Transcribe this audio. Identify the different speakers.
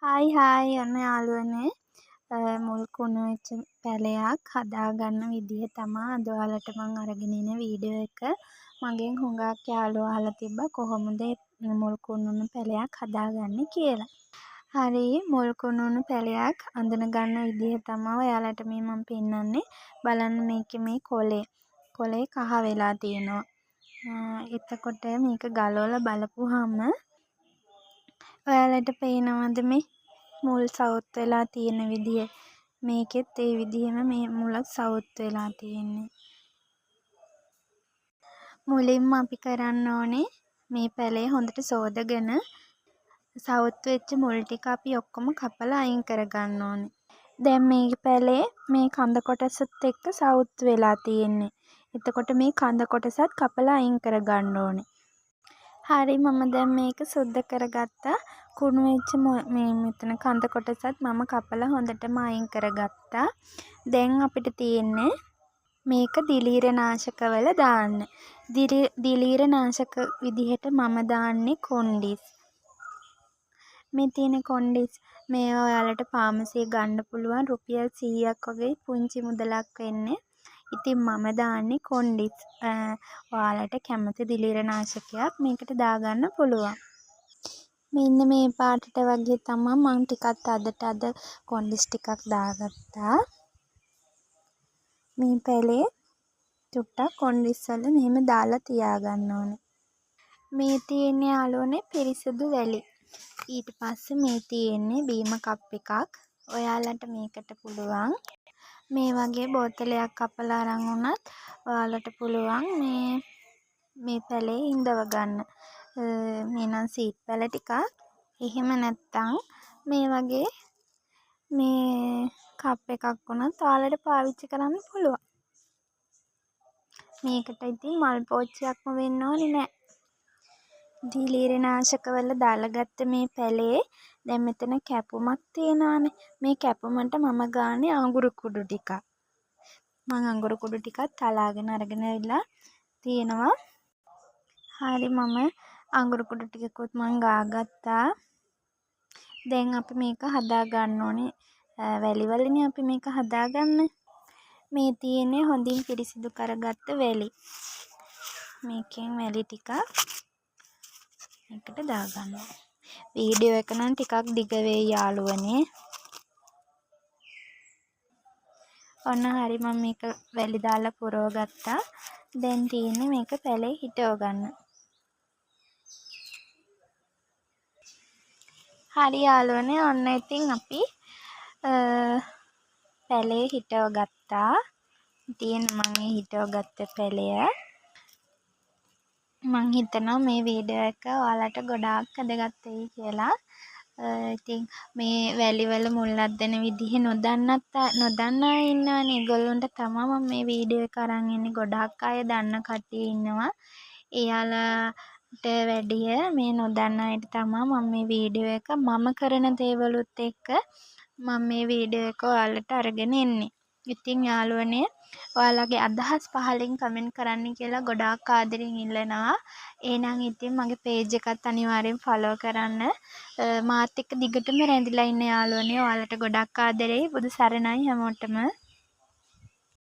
Speaker 1: Hi hi, ඔන්න යාළුවනේ, මුල් කුණු වෙච්ච පැලයක් හදාගන්න විදිහ තමා අද ඔයාලට මං අරගෙන එන වීඩියෝ එක. මගෙන් හුඟක් යාළුවෝ අහලා තිබ්බා කොහොමද මුල් කුණු වුණු පැලයක් හදාගන්නේ කියලා. හරි, මුල් කුණු වුණු පැලයක් අඳුන ගන්න විදිහ තමා ඔයාලට මේ මං පෙන්නන්නේ. බලන්න, මේකේ මේ කොලේ කොලේ කහ වෙලා තියෙනවා. එතකොට මේක ගලවලා බලපුවහම ඔයාලට පේනවද මේ මුල් සවුත් වෙලා තියෙන විදිය? මේකෙත් ඒ විදිහෙම මේ මුලත් සවුත් වෙලා තියෙන්නේ. මුලින්ම අපි කරන්න ඕනේ මේ පැලේ හොඳට සෝදගෙන සවුත් වෙච්ච මුල් ටික අපි ඔක්කොම කපලා අයින් කරගන්න ඕනේ. දැන් මේ පැලේ මේ කඳ කොටසත් එක්ක සවුත් වෙලා තියෙන්නේ. එතකොට මේ කඳ කොටසත් කපලා අයින් කරගන්න ඕනේ. හරි, මම දැන් මේක සුද්ද කරගත්තා. කුණු වෙච්ච මේ මෙතන කඳ කොටසත් මම කපලා හොඳටම අයින් කරගත්තා. දැන් අපිට තියෙන්නේ මේක දිලීර නාශකවල දාන්න. දිලීර නාශක විදිහට මම දාන්නේ කොන්ඩිස්. මේ තියෙන කොන්ඩිස්, මේවා ඔයාලට ෆාමසියේ ගන්න පුළුවන්, රුපියල් 100ක් වගේ පුංචි මුදලක් වෙන්නේ. ඉතින් මම දාන්නේ කොන්ඩිස්. ඔයාලට කැමති දිලීර නාශකයක් මේකට දාගන්න පුළුවන්. මෙන්න මේ පාටට වගේ තමා මං ටිකක් තදට අද කොන්ඩිස් ටිකක් දාගත්තා. මේ පැලේ චුට්ටක් කොන්ඩිස් වල මෙහෙම දාලා තියාගන්න ඕනේ. මේ තියෙන්නේ යාළුවනේ පිරිසිදු වැලි. ඊට පස්සේ මේ තියෙන්නේ බීම කප් එකක්. ඔයාලට මේකට පුළුවන් මේ වගේ බෝතලයක් කපලා අරන් වුණත් ඔයාලට පුළුවන් මේ මේ පැලේ හිඳව ගන්න. මේ නම් සීඩ් පැල ටිකක්. එහෙම නැත්තම් මේ වගේ මේ කප් එකක් වුණත් ඔයාලට පාවිච්චි කරන්න පුළුවන්. මේකට ඉතින් මල් පෝච්චියක්ම වෙන්න ඕනේ නෑ. දිලීර නාශකවල දාලා ගත්ත මේ පැලේ දැන් මෙතන කැපුමක් තියෙනවනේ. මේ කැපුමට මම ගාන්නේ අඟුරු කුඩු ටිකක්. මං අඟුරු කුඩු ටිකක් තලාගෙන අරගෙන ඇවිල්ලා තියෙනවා. හරි, මම අඟුරු කුඩු ටිකකුත් මං ගාගත්තා. දැන් අපි මේක හදා ගන්න ඕනේ. වැලි වලිනේ අපි මේක හදාගන්නේ. මේ තියෙන්නේ හොඳින් පිරිසිදු කරගත්ත වැලි. මේකෙන් වැලි ටිකක් මේකට දාගන්නවා. වීඩියෝ එක නම් ටිකක් දිග වෙයි යාළුවනේ. ඔන්න හරි, මම මේක වැලි දාලා පුරව ගත්තා. දැන් තියෙන්නේ මේක පැලේ හිටව ගන්න. හරි යාළුවනේ, ඔන්න ඉතින් අපි පැලේ හිටව ගත්තා. තියෙන මං ඒ හිටව ගත්ත පැලය. මං හිතනවා මේ වීඩියෝ එක ඔයාලට ගොඩාක් වැදගත් වෙයි කියලා. ඉතින් මේ වැලිවල මුල් අද්දන විදිහ නොදන්නත් නොදන්න අය ඉන්නවනේ. ඒගොල්ලොන්ට තමා මම මේ වීඩියෝ එක අරන් එන්නේ. ගොඩාක් අය දන්න කට්ටිය ඉන්නවා. එයාලාට වැඩිය මේ නොදන්න අයට තමා මම මේ වීඩියෝ එක මම කරන දේවලුත් එක්ක මම මේ වීඩියෝ එක ඔයාලට අරගෙන එන්නේ. ඉතින් යාළුවනේ, ඔයාලගේ අදහස් පහලින් කමෙන්ට් කරන්න කියලා ගොඩාක් ආදරෙන් ඉල්ලනවා. එහෙනම් ඉතින් මගේ පේජ් එකත් අනිවාර්යෙන් ෆලෝ කරන්න. මාත් එක්ක දිගටම රැඳිලා ඉන්න යාළුවනේ, ඔයාලට ගොඩක් ආදරෙයි. බුදු සරණයි හැමෝටම.